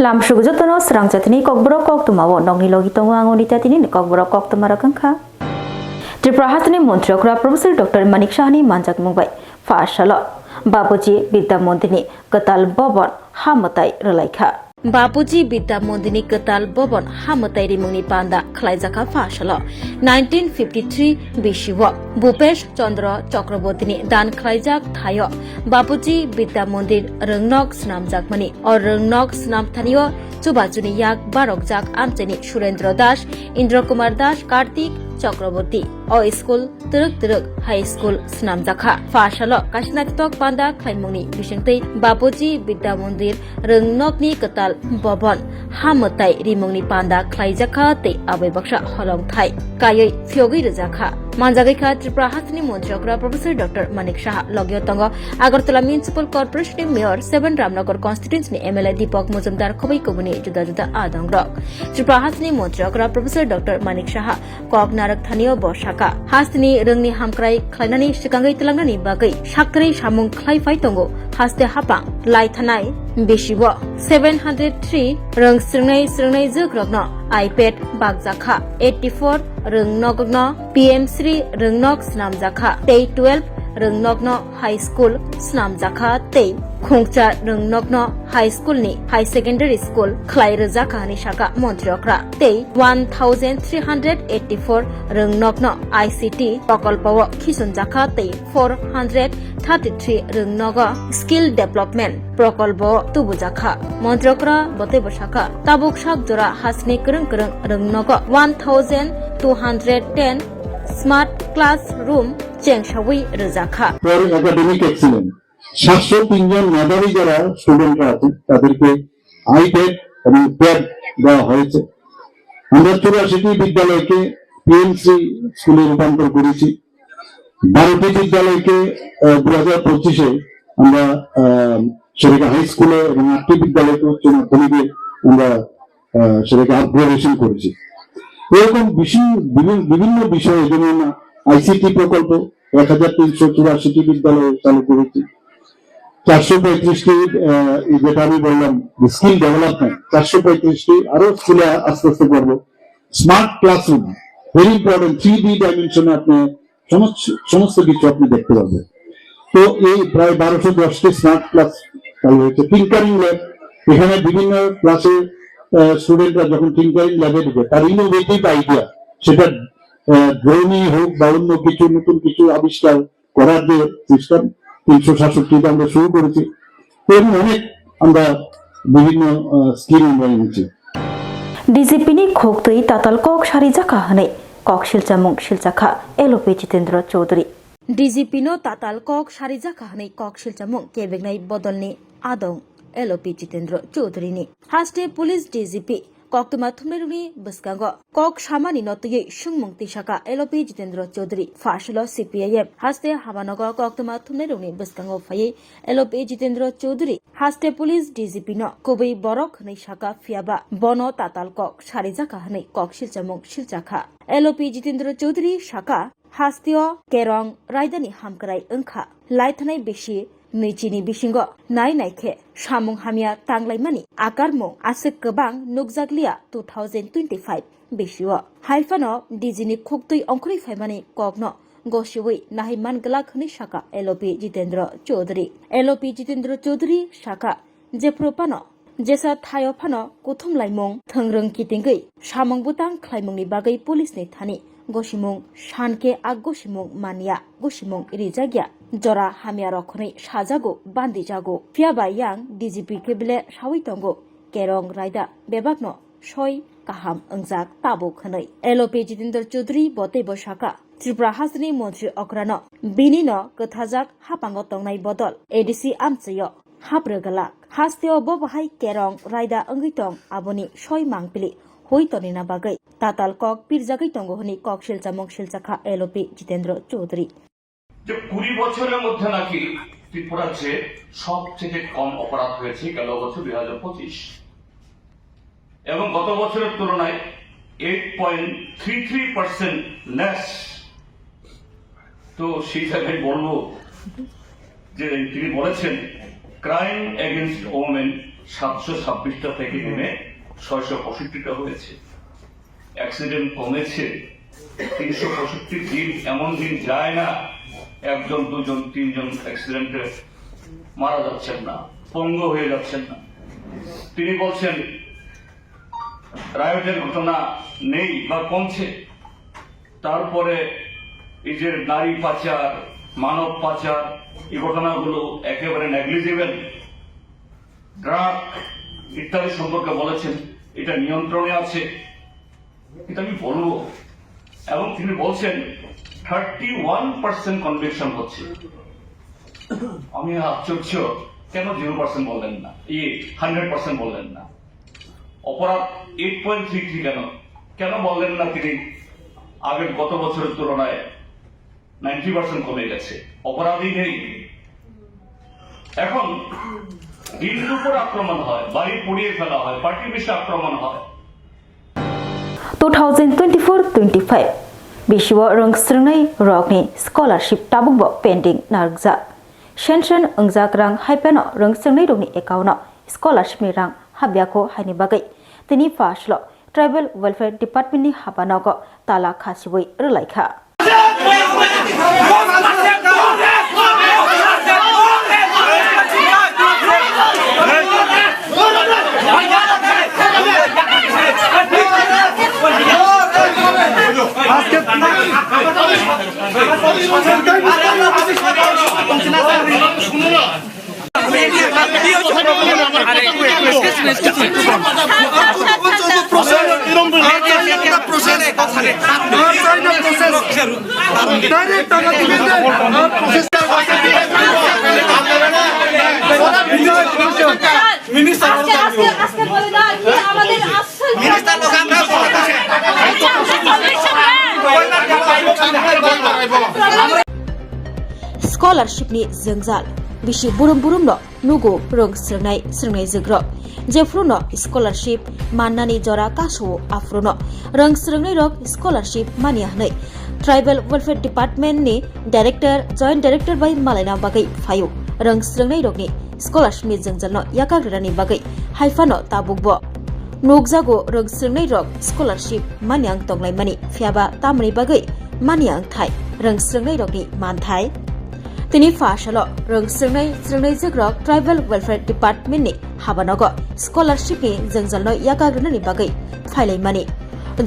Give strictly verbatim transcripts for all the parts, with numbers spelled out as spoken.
Lamsuk jotono srang jatini kokborok koktwmao nokni logi tongo ang Onita tini kokborok koktwma rok wngkha. Tripura hasteni montri okra Professor Doctor Manik Sahani manjakmung bai pha salo Bapuji Bidya Mondirni kwtal bobon ha mwtai rwlaikha. Bapuji Bidya Mondirni kwtal bobon ha mwtai rimungni panda khlaijakha pha salo nineteen fifty-three bisio Bhupesh Chandra Chakrabortini dan khlaijak thaio Bapuji Bidya Mondir rwngnok swnamjakmani. O rwngnok swnamthanio chubachuni yak barokjak amchaini Surendra Das, Indra Kumar Das, Kartik Chakraborty. O school twrwk twrwk high school swnamjakha. Pha salo kaisa naithotok panda khlaimungni bisingtwi Bapuji Bidya Mondir rwngnokni kwtal bobon ha mwtai rimungni panda khlaijakha tei aboi baksa holongthai kaiwi phiyogwi rwjakha. Manjagwi kha Tripura hasteni montri okra Professor Doctor Manik Saha. Logio tongo Agartala Municipal Corporation ni Mayor, seven Ramnagar Constituency ni M L A Deepak Majumdar khoboi kubuni juda juda adong rok. Tripura hasteni montri okra Professor Doctor Manik Saha kok narwk thanio bo saka, hasteni rwngni hamkrai khlainani swkangwi twlangnani bagwi sakthari samung khlai phai tongo haste hapang. Lai thanai bisio seven hundred three rwng srwngnai srwngnai jwk rokno iPad bakjakha, eighty four rwng nokno P M Shri rwng nok swnamjakha tei twelve rwng nokno high school swnamjakha tei khungcha rwng nokno high school ni high secondary school khlai rwjakha hwnwi saka montri okra tei one thousand three hundred eighty four rwng nokno I C T prokolpo o khisunjakha tei four hundred thirty three rwng nogo skill development prokolpo o tubujakha. Montri okra botei bo saka tabuk sak jora hasteni kwrwng kwrwng rwng nogo one thousand two hundred ten smart classroom chengsawi rwjakha. For academic excellence, সাতশো তিন জন মেধাবী যারা স্টুডেন্টরা আছেন, তাদেরকে আইপ্যাড এবং প্যাড দেওয়া হয়েছে। আমরা চুরাশিটি বিদ্যালয়কে পিএমসি স্কুলে রূপান্তর করেছি। বারোটি বিদ্যালয়কে, আহ, দু হাজার পঁচিশে আমরা, আহ, সেটাকে হাই স্কুলে এবং আটটি বিদ্যালয়কে উচ্চ মাধ্যমিকে আমরা, আহ, সেটাকে আপগ্রেডেশন করেছি। এরকম বিভিন্ন, বিভিন্ন, বিভিন্ন বিষয়ে, যেমন আইসিটি প্রকল্প, এক হাজার তিনশো চুরাশিটি বিদ্যালয়ে চালু করেছি। চারশো পঁয়ত্রিশটি, আহ, এই যেটা আমি বললাম, স্কিল ডেভেলপমেন্ট, চারশো পঁয়ত্রিশটি, আরো স্কুলে আস্তে আস্তে করবো। Smart classroom, very important, three D ডাইমেনশনে আপনি সমস্ত, সমস্ত কিছু আপনি দেখতে পারবেন। তো এই প্রায় বারোশো দশটি স্মার্ট ক্লাস চালু হয়েছে। টিঙ্কারিং ল্যাব, এখানে বিভিন্ন ক্লাসে, আহ, স্টুডেন্টরা যখন টিঙ্কারিং ল্যাবে ঢুকে, তার ইনোভেটিভ আইডিয়া, সেটা, আহ, ড্রোনই হোক বা অন্য কিছু নতুন কিছু আবিষ্কার করার যে সিস্টেম, তিনশো সাতষট্টিতে আমরা শুরু করেছি। তো এরকম অনেক আমরা বিভিন্ন, আহ, স্কিম আমরা এনেছি। D G P ni khuktwi tatal kok sarijakha hwnwi kok silchamung silchakha L O P Jitendra Chaudhary. D G P no tatal kok sarijakha hwnwi kok silchamung kebeknai bodolni adong L O P Jitendra Chaudhary ni. Haste Police D G P koktwma thumnairokni bwskango kok samani no twiwi swngmung tisaka L O P Jitendra Chaudhary. Pha salo C P I M haste Hamanogo koktwma thumnairokni bwskango phaiwi L O P Jitendra Chaudhary haste Police D G P no kubui borok hwnwi saka, phiyaba bono tatal kok sarijakha hwnwi kok silchamung silchakha. L O P Jitendra Chaudhary saka, hasteo Kerong raidani hamkrai wngkha. Laithanai bisi nwichini bisingo nai naikhe samung hamya tanglaimani akarmung aswk kwbang nukjakliya two thousand twenty-five bisio. Haiphano D G ni khuktwi ongkhorwi phaimani kokno gosiwi nahai man glak hwnwi saka L O P Jitendra Chaudhary. L O P Jitendra Chaudhary saka, jephru phano, jesa thaio phano kuthum laimung thwngrwng kitingwi samung bwtang khlaimungni bagwi police ni thani gosimung sankhe a gosimung manya, gosimung rijakya. Jora hamya rok hwnwi sajago, bandijago. Phiyaba yang D G P khe bile sawi tongo, Kerong raida bebakno soi kaham wngjak tabuk hwnwi. L O P Jitendra Chaudhary bo teibo saka, Tripura hasteni montri okrano bini no kwthajak hapango tongnai bodol A D C amchaio haprwgwlak. Hasteo bo bahai Kerong raida wngwi tong, aboni soi mangpili hui tonina bagwi tatal kok pirjagwi tongo hwnwi kok silchamung silchakha L O P Jitendra Chaudhary. যে কুড়ি বছরের মধ্যে নাকি ত্রিপুরার যে সবথেকে কম অপরাধ হয়েছে গেল বছর দুই হাজার পঁচিশ, এবং গত বছরের তুলনায় eight point three three percent less. তো সেই জায়গায় বলবো যে তিনি বলেছেন, ক্রাইম এগেইনস্ট ওমেন সাতশো ছাব্বিশটা থেকে নেমে ছয়শো পঁয়ষট্টিটা হয়েছে। অ্যাক্সিডেন্ট কমেছে। তিনশো পঁয়ষট্টি দিন এমন দিন যায় না একজন, দুজন, তিনজন অ্যাক্সিডেন্টে মারা যাচ্ছেন না, পঙ্গু হয়ে যাচ্ছেন না। তিনি বলছেন রায়টের ঘটনা নেই বা কমছে, তারপরে এই যে নারী পাচার, মানব পাচার, এই ঘটনাগুলো একেবারে নেগলিজিবল। ড্রাগ ইত্যাদি সম্পর্কে বলেছেন এটা নিয়ন্ত্রণে আছে, এটা আমি বলবো। এবং তিনি বলছেন থার্টি ওয়ান পার্সেন্ট কনভিকশন হচ্ছে। আমি আশ্চর্য, কেন জিরো পার্সেন্ট বললেন না, ইয়ে, হান্ড্রেড পার্সেন্ট বললেন না? অপরাধ এইট পয়েন্ট থ্রি থ্রি কেন, কেন বললেন না তিনি আগের গত বছরের তুলনায় নাইনটি পার্সেন্ট কমে গেছে, অপরাধী নেই? এখন ডিমের উপর আক্রমণ হয়, বাড়ি পুড়িয়ে ফেলা হয়, পার্টি অফিসে আক্রমণ হয়। Two thousand twenty-four twenty-five bisio rwng srwngnai rokni scholarship tabukbo pending narwkjak. Sanction wngjak rang hai phano rwng srwngnai rokni account-o scholarship ni rang habya kho haini bagwi tini first lo Tribal Welfare Department ni haba nogo tala khasiwi rwlaikha. আজকে, আজকে, আজকে বলে দাও, কি আমাদের আশ্রয়, মিনিস্টার লোক আমরা Scholarship ni jwngjal bisi burum burum no nugo rwng srwngnai srwngnai jwkrok. Jephuru no scholarship mannani jora kaso aphuru no rwng srwngnai rok scholarship manya hwnwi Tribal Welfare Department ni Director, Joint Director bai malaina bagwi phaio. Rwng srwngnai rokni scholarship ni jwngjal no yakak rwnani bagwi hai phano tabukbo nukjago rwng srwngnai rok scholarship manya wng tonglaimani, phiyaba tamoni bagwi manya wngthai rwng srwngnai rokni manthai. Tini pha salo rwng srwngnai srwngnai jwkrok Tribal Welfare Department ni habanogo scholarship ni jwngjal no yakak rwnani bagwi phailaimani.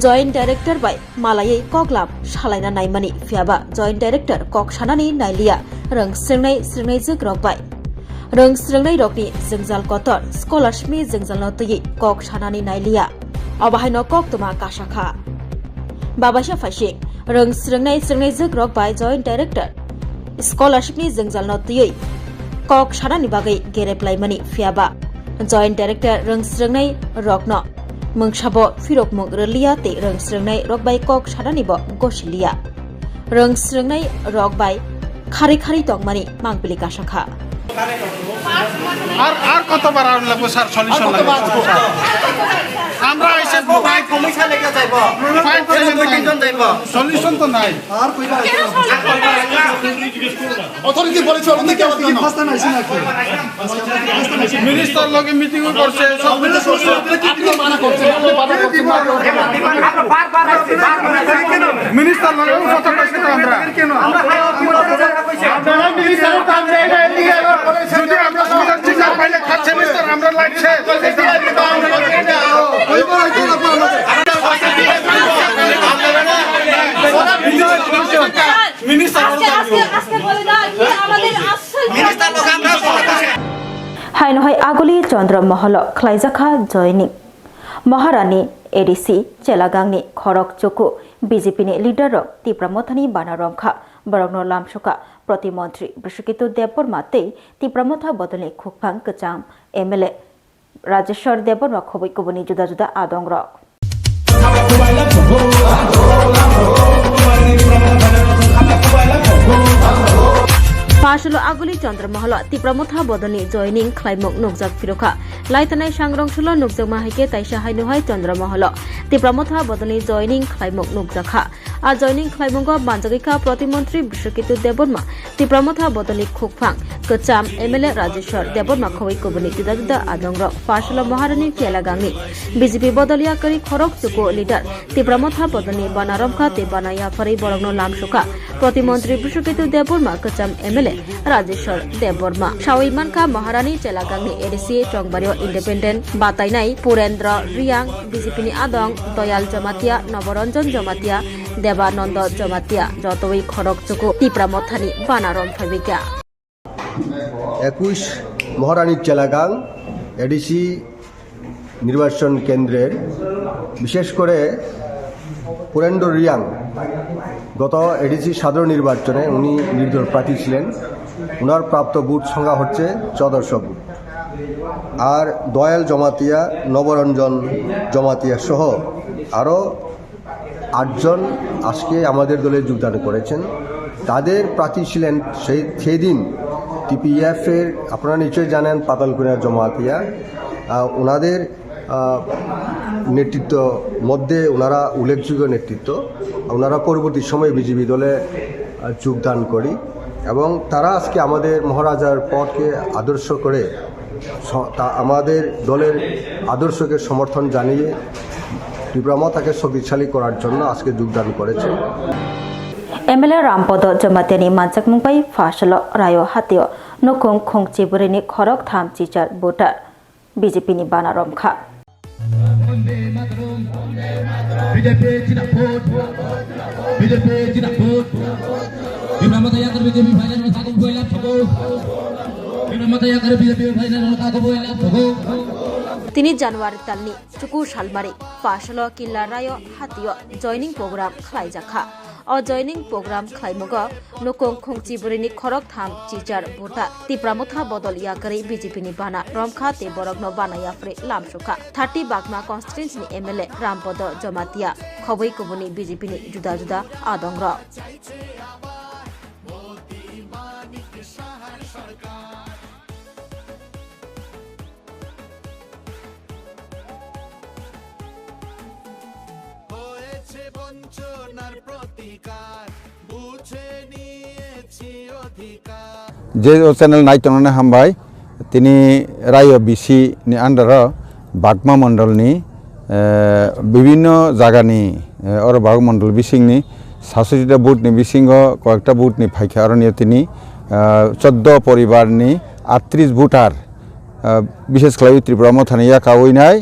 Joint Director bai malaiwi koklam salaina naimani, phiyaba Joint Director kok sanani nailiya rwng srwngnai srwngnai jwkrok bai. Rwng srwngnai rokni jwngjal kotor scholarship ni jwngjal no twiwi kok sanani nailiya, obo haino koktwma kasa kha. Babaisa phaising rwng srwngnai srwngnai jwkrok bai Joint Director scholarship ni jwngjal no twiwi kok sanani bagwi gerep laimani, phiyaba Joint Director rwng srwngnai rokno mungsabo phirokmung rwliya tei rwng srwngnai rok bai kok sanani bo gosiliya. Rwng srwngnai rok bai khari khari tongmani mangpili kasa kha. আর, আর কতবার আর লাগবো sir, solution লাগবো? আমরা এসে five commission লেগে যাইব। Five five meeting যাইব। সলিউশন তো নাই। আর কইবা? অথরিটি বলেছে, অন্য কেউ কেন? ফার্স্ট টাইম আইছি নাকি? মিনিস্টার লগে মিটিং করছে, সব কিছু করছে। আপনি মানা করছেন, আপনি বাধা করছেন, মানা করছেন। মিনিস্টার লগে কথা কইছে তো আমরা। যদি আমরা সুবিধার ঠিক না পাইলে থার্ড সেমিস্টার আমরা লাইফ শেষ। মিনিস্টার আজকে, আজকে, আজকে বলে দাও, কি আমাদের আশ্রয়? Haino hai aguli Chandra Moholo khlaijakha joining. Maharani A D C Chelagangni khorok chuku B J P ni leader rok Tipra Mothani bana romkha, borokno lamsokha Protimontri Brishaketu Debbarma tei Tipra Motha bodolni khukphang kwcham M L A Rajeshwar Debbarma khobwi kubuni juda juda adongrok. Pasalo aguli Chandra Moholo Tipra Motha bodolni joining khlaimung nukjak phirokha. Laitanai sangrong sulo nukjakma hai khe taisa haino hai Chandra Moholo Tipra Motha bodolni joining khlaimung nukjakha. A joining khlaimungo manjagwi kha Protimontri Brishaketu Debbarma, Tipra Motha bodolni khukphang, kwcham M L A Rajeshwar Debbarma khobwi kubuni juda juda adongrok, Phaisalo Maharani Chelagangni B J P bodol yakarwi khorok chuku leader, Tipra Motha bodolni bana romkha tei bana yapharwi borokno lamsukha Protimontri Brishaketu Debbarma, kwcham M L A Rajeshwar Debbarma. Sawi mankha Maharani Chelagangni A D C Chongbario Independent batainai Purendra Riang, B J P ni adong Doyal Jamatia, Noboranjan Jamatia, Debananda Jamatia, jotoi khorok chuku Tipra Mothani bana rom phaibaikha. একুশ মহারানী চেলাগাং এডিসি নির্বাচন কেন্দ্রের, বিশেষ করে পুরেন্দ্র রিয়াং গত এডিসি সাধারণ নির্বাচনে উনি নির্দল প্রার্থী ছিলেন। ওনার প্রাপ্ত ভোট সংখ্যা হচ্ছে চোদ্দশো ভোট। আর দয়াল জমাতিয়া, নবরঞ্জন জমাতিয়া সহ আরও আটজন আজকে আমাদের দলে যোগদান করেছেন। তাদের প্রার্থী ছিলেন সেই, সেই দিন টিপিএফ এর, আপনারা নিশ্চয়ই জানেন, পাতালকুনা জমাতিয়া। আহ, ওনাদের, আহ, নেতৃত্ব মধ্যে ওনারা উল্লেখযোগ্য নেতৃত্ব। ওনারা পরবর্তী সময়ে বিজেপি দলে, আহ, যোগদান করি এবং তারা আজকে আমাদের মহারাজার পথকে আদর্শ করে স-, তা আমাদের দলের আদর্শকে সমর্থন জানিয়ে ত্রিপুরা মথাকে শক্তিশালী করার জন্য আজকে যোগদান করেছেন। M L A Rampodo Jamatia ni manchakmung bai Phaisalo Rayo Hatio nukhung khungchi bwrwini khorok tham chichar voter B J P ni bana romkha. B J P China vote. B J P China vote. Bimla Mata Yakar B J P final no kaku boy lap thogo. Bimla Mata Yakar B J P final no kaku boy lap thogo. Tini January talni chuku salmari Phaisalo Killa Rayo Hatio joining program khlaijakha. O joining program khlaimugo nukhung khungchi bwrwini khorok tham chichar voter Tipra Motha bodol yakarwi B J P ni bana romkha tei borokno bana yapharwi lamsukha. Thirty Bagma constituency ni M L A Rampodo Jamatia khobwi kubuni B J P ni juda juda adongrok. হয়েছে বঞ্চনার প্রতিকার, বুঝে নিয়েছি অধিকার। Je o channel nai tongnani hambai, tini Rayo B C ni under o Bagma Mondol ni, eh, bibinno jaga ni, eh, oro Bagma Mondol bising ni sasoiti ta booth ni bisingo koyekta booth ni phaikha, aro ni tini, eh, choddo poribar ni atris voter, eh, bishes khlaiwi Tripura Motha ni yakawi nai,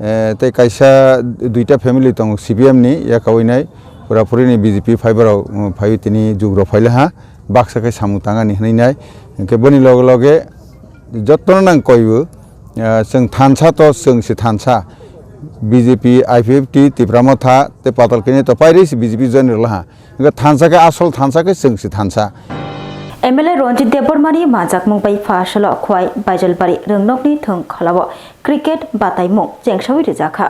eh, tei kaisa duita family tongo C P M ni yakawi nai, pura puri ni B J P phaibarok, um, phaiwi tini jugrok phaila ha, baksa khe samung tangani hwnwi nai. Hinkhe boni loge loge jotono nang koibo, ah, chwng thansa to chwng se thansa. B J P, I P F T, Tipra Motha, tei Patal Kanya to pairwi se B J P join rwla ha. Hinkhe thansa khe asol thansa khe chwng se thansa. M L A Ranjit Debbarmani manjakmung bai Phaisalo Khwai Baijalbari Rwngnokni thwng kholao cricket bataimung chengsawi rijakha.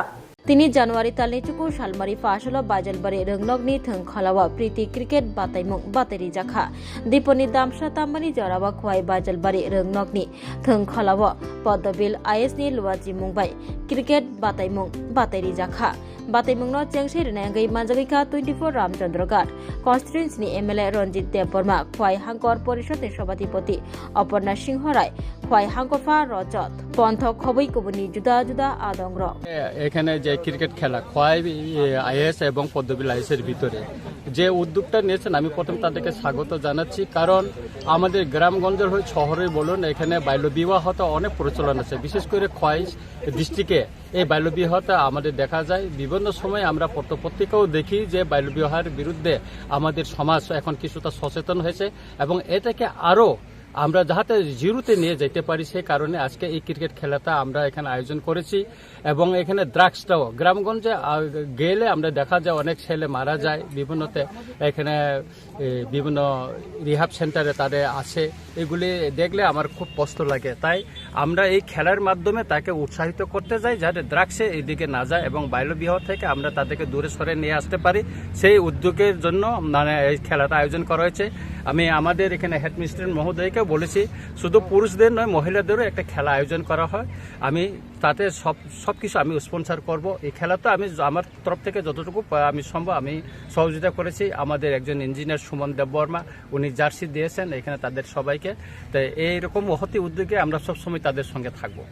Tini January talni chuku salmari Phaisalo Baijalbari Rwngnokni thwng kholao Priti cricket bataimung batai rijakha. Diponi damsa tammani jorao Khwai Baijalbari Rwngnokni thwng kholao Poddobil I S ni luachimung bai cricket bataimung batai rijakha. Bataimungno chengsai rwna wngwi manjagwi kha twenty-four Ramchandra Ghat constituency ni M L A Ranjit Debbarma, Khwai Hangkor Porishod ni Sabhapati Aparna Singho Rai, Khwai Hangkopha Rajat, Ponthok khobwi kubuni juda juda adongrok. এ-, এখানে যে ক্রিকেট খেলা, খোয়াই, এ, আইএস এবং পদ্মবিল আইএস এর ভিতরে যে উদ্যোগটা নিয়েছেন, আমি প্রথম তাদেরকে স্বাগত জানাচ্ছি। কারণ আমাদের গ্রামগঞ্জের হয়ে শহরে বলুন, এখানে বাল্য বিবাহ তো অনেক প্রচলন আছে, বিশেষ করে খোয়াই ডিস্ট্রিক্টে এই বাল্য বিবাহটা আমাদের দেখা যায়। বিভিন্ন সময় আমরা পত্র পত্রিকাও দেখি যে বাল্য বিবাহের বিরুদ্ধে আমাদের সমাজ এখন কিছুটা সচেতন হয়েছে এবং এটাকে আরও আমরা যাতে জিরোতে নিয়ে যেতে পারি, সে কারণে আজকে এই ক্রিকেট খেলাটা আমরা এখানে আয়োজন করেছি। এবং এখানে ড্রাগসটাও গ্রামগঞ্জে, আহ, গেলে আমরা দেখা যায় অনেক ছেলে মারা যায় বিভিন্নতে, এখানে, এ, বিভিন্ন রিহাব সেন্টারে তাদের আছে। এগুলি দেখলে আমার খুব কষ্ট লাগে। তাই আমরা এই খেলার মাধ্যমে তাকে উৎসাহিত করতে চাই, যাতে ড্রাগসে এদিকে না যায় এবং বাল্যবিবাহ থেকে আমরা তাদেরকে দূরে সরে নিয়ে আসতে পারি। সেই উদ্যোগের জন্য, মানে, এই খেলাটা আয়োজন করা হয়েছে। আমি আমাদের এখানে হেডমিস্ট্রেস মহোদয়কে বলেছি, শুধু পুরুষদের নয়, মহিলাদেরও একটা খেলা আয়োজন করা হয়। আমি তাতে সব, সব কিছু আমি স্পন্সর করব। এই খেলা তো আমি য-, আমার তরফ থেকে যতটুকু পা-, আমি সম্ভব আমি সহযোগিতা করেছি। আমাদের একজন ইঞ্জিনিয়ার সুমন দেববর্মা, উনি জার্সি দিয়েছেন এখানে তাদের সবাইকে। তো এইরকম মহতী উদ্যোগে আমরা সবসময় তাদের সঙ্গে থাকব।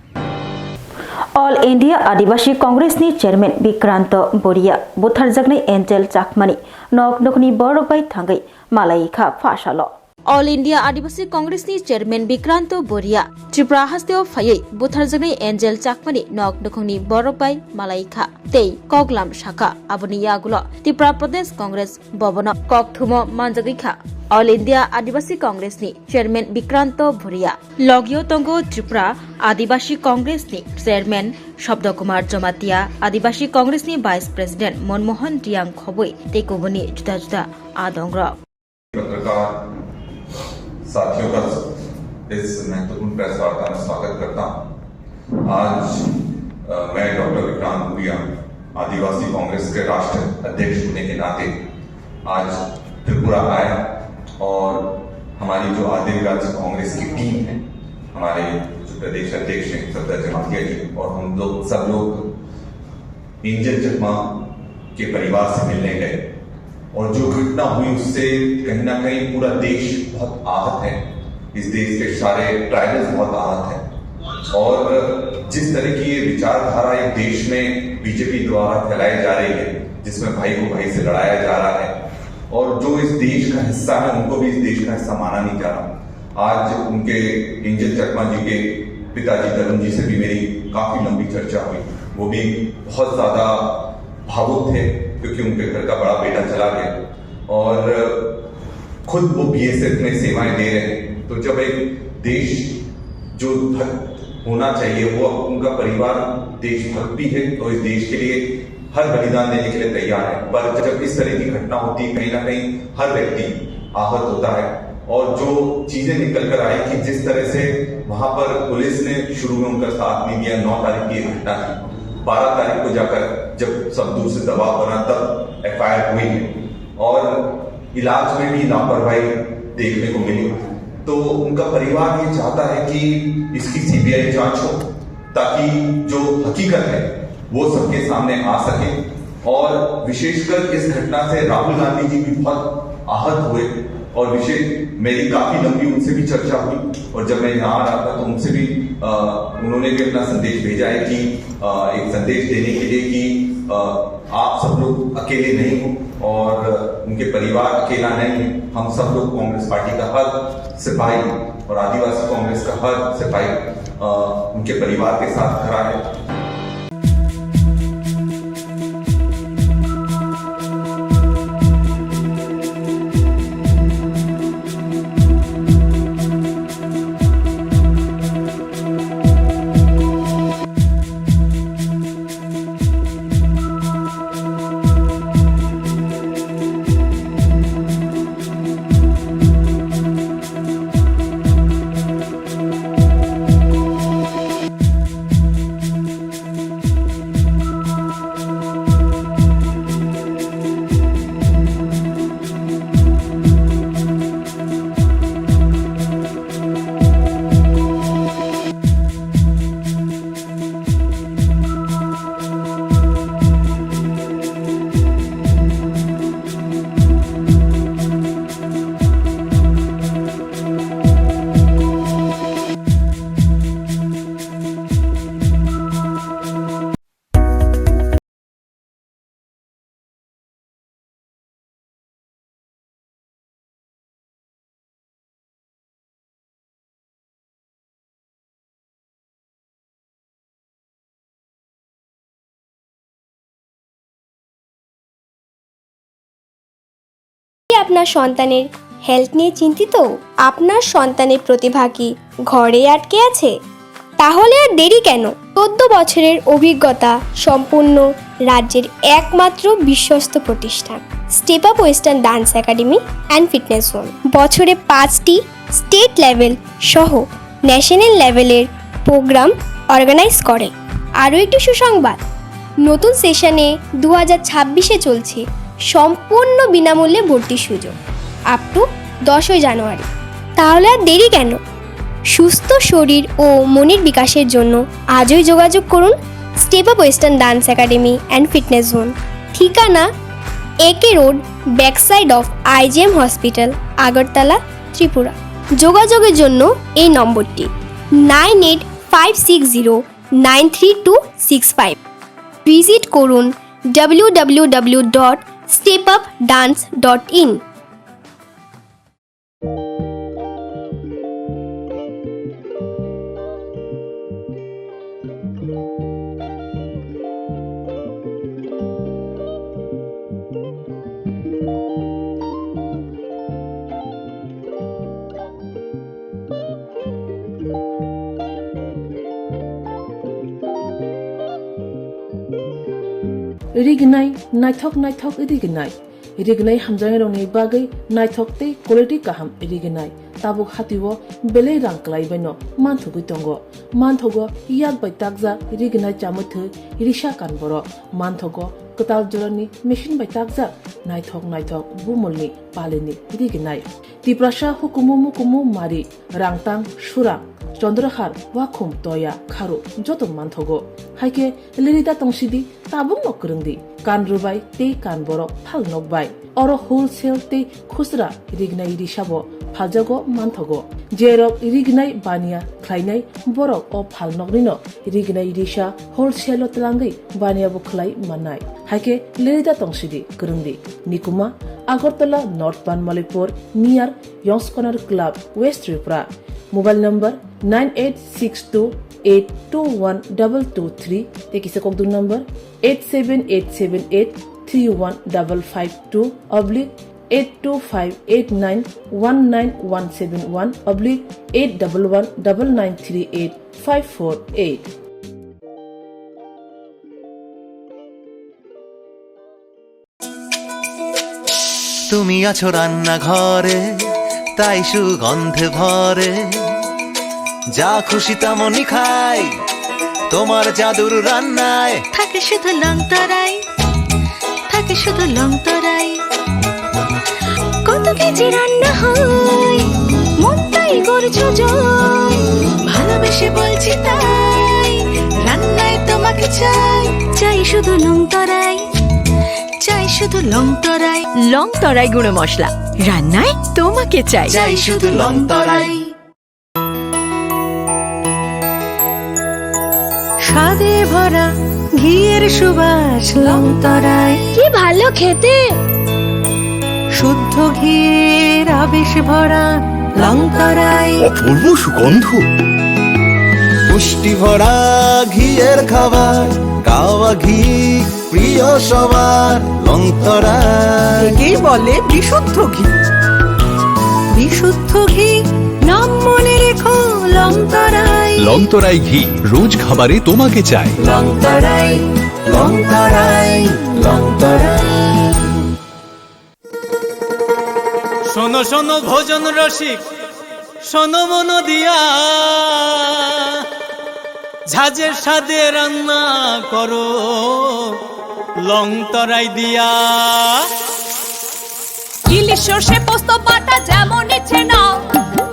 All India Adivasi Congress ni Chairman Bikranto Boria butharjaknai Angel Chakmani nok nokni borok bai thangwi malai kha phasalo. All India Adivasi Congress ni Chairman Bikranto Boria Tripura hasteo phaiwi butharjaknai Angel Chakmani nok nukhungni borok bai malai kha tei koklam sakha. Aboni yagulo Tripura Pradesh Congress Bhavan o kokthumo manjagwi kha All India Adivasi Congress ni Chairman Bikranto Boria. Logio tongo Tripura Adivasi Congress ni Chairman Shabda Kumar Jamatia, Adivasi Congress ni Vice President Manmohan Riang Khoboi tei kubuni juda juda adongrok. पत्रकार साथियों का इस महत्वपूर्ण प्रेस वार्ता में स्वागत करता हूं। आज, अ, मैं डॉक्टर विक्रांत भूरिया, आदिवासी कांग्रेस के राष्ट्र अध्यक्ष होने के नाते आज त्रिपुरा आया और हमारी जो आदिवासी कांग्रेस की टीम है, हमारे जो प्रदेश अध्यक्ष हैं सफदर जमातिया जी और हम लोग, सब लोग एंजल चकमा के परिवार से मिलने गए और जो घटना हुई उससे कहीं ना कहीं पूरा देश बहुत आहत है। इस देश के सारे ट्राइबल्स बहुत आहत हैं और जिस तरह की ये विचारधारा एक देश में बीजेपी द्वारा फैलाई जा रही है, जिसमें भाई को भाई से लड़ाया जा रहा है और जो इस देश का हिस्सा है उनको भी इस देश का हिस्सा माना नहीं जा रहा। आज उनके एंजल चकमा जी के पिताजी तरुण जी से भी मेरी काफी लंबी चर्चा हुई। वो भी बहुत ज्यादा भावुक थे क्योंकि उनके घर का बड़ा बेटा चला गया और खुद वो बीएसएफ में सेवाएं दे रहे हैं। तो जब एक देश जो भक्त होना चाहिए, वो उनका परिवार देशभक्त भी है, तो इस देश के लिए हर बलिदान देने के लिए तैयार है। पर जब इस तरह की घटना होती है, कहीं ना कहीं हर व्यक्ति आहत होता है। और जो चीजें निकल कर आई कि जिस तरह से वहां पर पुलिस ने शुरू में उनका साथ नहीं दिया, नौ तारीख की ये घटना थी, बारह तारीख को जाकर जब सब दूर से दबाव बना तब एफआईआर हुई है और इलाज में भी लापरवाही देखने को मिली। तो उनका परिवार ये चाहता है कि इसकी सीबीआई जांच हो ताकि जो हकीकत है वो सबके सामने आ सके। और विशेषकर इस घटना से राहुल गांधी जी भी बहुत आहत हुए और विशेष मेरी काफी लंबी उनसे भी चर्चा हुई और जब मैं यहाँ आ रहा था तो उनसे भी, अ, उन्होंने भी अपना संदेश भेजा है कि, अ, एक संदेश देने के लिए कि, अ, आप सब लोग अकेले नहीं हो और उनके परिवार अकेला नहीं है। हम सब लोग कांग्रेस पार्टी का हर सिपाही और आदिवासी कांग्रेस का हर सिपाही, अ, उनके परिवार के साथ खड़ा है। কি আপনার সন্তানের হেলথ নিয়ে চিন্তিত? আপনার সন্তানের প্রতিভা কি ঘরে আটকে আছে? তাহলে আর দেরি কেন? চোদ্দ বছরের অভিজ্ঞতা সম্পন্ন রাজ্যের একমাত্র বিশ্বস্ত প্রতিষ্ঠান step up western dance academy and fitness zone বছরে পাঁচটি স্টেট লেভেল সহ ন্যাশনাল লেভেলের প্রোগ্রাম অর্গানাইজ করে। আরও একটি সুসংবাদ, নতুন সেশনে দু হাজার ছাব্বিশে চলছে সম্পূর্ণ বিনামূল্যে ভর্তির সুযোগ আপ টু দশই জানুয়ারি। তাহলে আর দেরি কেন? সুস্থ শরীর ও মনের বিকাশের জন্য আজই যোগাযোগ করুন step up western dance academy and fitness zone. ঠিকানা: AK road, back side of IGM hospital, Agartala, Tripura. যোগাযোগের জন্য এই নম্বরটি: nine eight five six zero nine three two six five. Visit করুন W W W dot step up dance dot in. Rignai, naithok naithok rignai. Rignai hamjaknairokni bagwi naithok tei quality kaham rignai. Tabuk hatio belai rang kwlaibaino manthogwi tongo. Manthogo yak bai takjak rignai chamwi thwi risa kan borok. Manthogo kwtal jorani machine bai takjak naithok naithok bumulni palini rignai. Tiprasa hukumu mukumu mari, rangtang, surang, chondrahar, wakhum, toya, kharu, joto manthogo. Haikhe lirida tongsidi, tabukno kwrwngdi, kan rwbai tei kan borok phal nokbai. Oro wholesale tei khusra rignai risabo phaljago manthogo. Jerok rignai baniya khlainai borok o phal noknino rignai risa wholesale-o twlangwi baniya bo khlai mannai. Haikhe lirida tongsidi, kwrwngdi. Nikuma, Agartala North Banmalipur, near Yong's Corner Club, West Tripura. Mobile number nine eight six two eight two one double two three, tei kisa kokduk number eight seven eight seven eight three one double five two oblique eight two five eight nine one nine one seven one oblique eight double one double nine three eight five four eight. তুমি আছো রান্নাঘরে, তাই সুগন্ধে ভরে। যা খুশি তেমনই খাই, তোমার জাদুর রান্নায়। থাকে শুধু লংতরাই, থাকে শুধু লংতরাই। কত কেজি রান্না হয়, মনটাই করছো জয়। ভালোবেসে বলছি তাই, রান্নায় তোমাকে চাই। চাই শুধু লংতরাই, চাই শুধু লংতরাই। লংতরাই গুঁড়ো মশলা, রান্নায় তোমাকে চাই। চাই শুধু লংতরাই। স্বাদে ভরা ঘিয়ের সুবাস লংতরাই। কি ভালো খেতে! শুদ্ধ ঘিয়ের আবেশ ভরা লংতরাই। অপূর্ব সুগন্ধ। পুষ্টি ভরা ঘিয়ের খাবার, গাওয়া ঘি প্রিয় সবার, লংতরাই। একেই বলে বিশুদ্ধ ঘি। বিশুদ্ধ ঘি, নাম মনে রেখো, লংতরাই। লংতরাই ঘি, রোজ খাবারে তোমাকে চাই। লংতরাই, লংতরাই, লংতরাই। শোনো শোনো ভোজন রসিক, শোনো মন দিয়া, ঝাঁঝের স্বাদে রান্না করো লং তরাই দিয়া। ইলিশ সর্ষে পোস্ত বাটা যেমন ইচ্ছে নাও,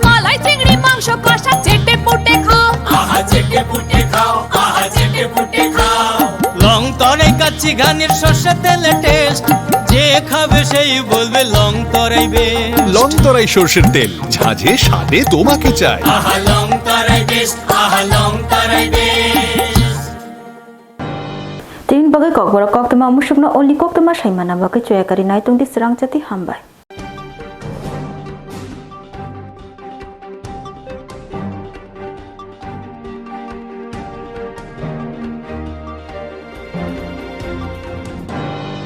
মালাই চিংড়ি মাংস কষা চেটে পুটে খাও। আহা চেটে পুটে খাও, আহা চেটে পুটে খাও। লং তরাই কাচ্চি ঘানির সর্ষে তেলে টেস্ট, যে খাবে সেই বলবে লং তরাই বেস্ট। লং তরাই সর্ষের তেল, ঝাঁঝে স্বাদে তোমাকে চাই। আহা লং তরাই বেস্ট, আহা লং তরাই best. Tini bagwi kokborok koktwma musukno only koktwma saimana bagwi choya kari nai tongdi, swrang chati hambai.